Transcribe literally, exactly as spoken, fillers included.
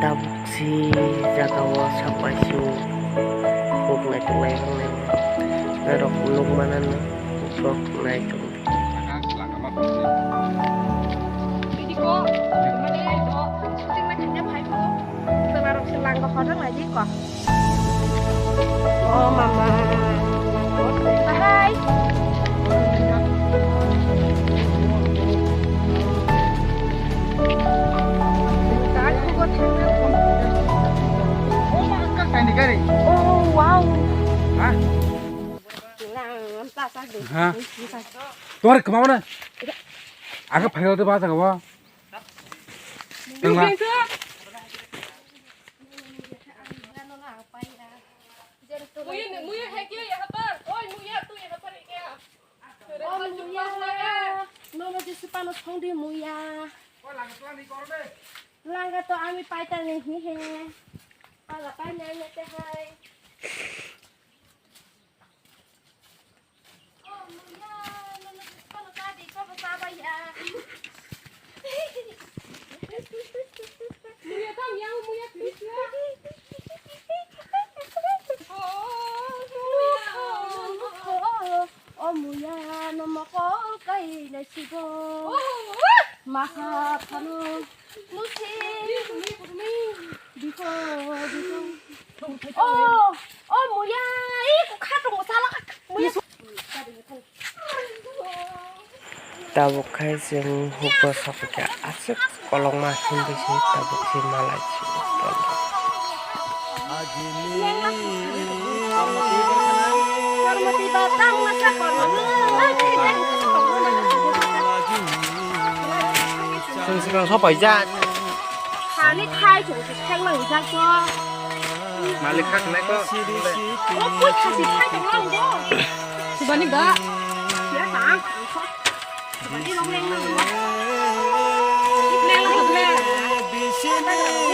Tabuk si jaga o sapai si o kok naitok naitok nai norok nukmano rok naitok. Bidi ko, mane do, shooting ma kanya phai ko, tengla rok se lang ko hodang lagi ko. Oh, mama. Bahai. Oh, wow. Ha? Tuar kemana? Agak payah tu bahasa kau. Tengah. Muya, muya hai kya yahan par? Oi, muya, tu yahan par hai kya? Oh, muya. Nono jisi pano thongdi muya. Langa to ami paita nahi hai. Pala pai nahi te hai. Oh, muya, nono jisi pano tadi ko basa baya. Muya tam yang muya please ya. Oh, muya. Oh, muya, no mokol kai na sigo. Maha phano. Musi. Biko, biko. Oh, oh, muya. Ih, kukha tong sala. Muya. Tabuk khai chwng hugo sokha aswk kolokma himdi se tabuk se malai se. Chwng swkang sopaijak. Thani khai chwng se thang nang jak to. Malik kha khnai ko. O pui khasi khai tong lang bo. Subani ba. Ya ta. Subani long leng lang bo. Leng lang bo.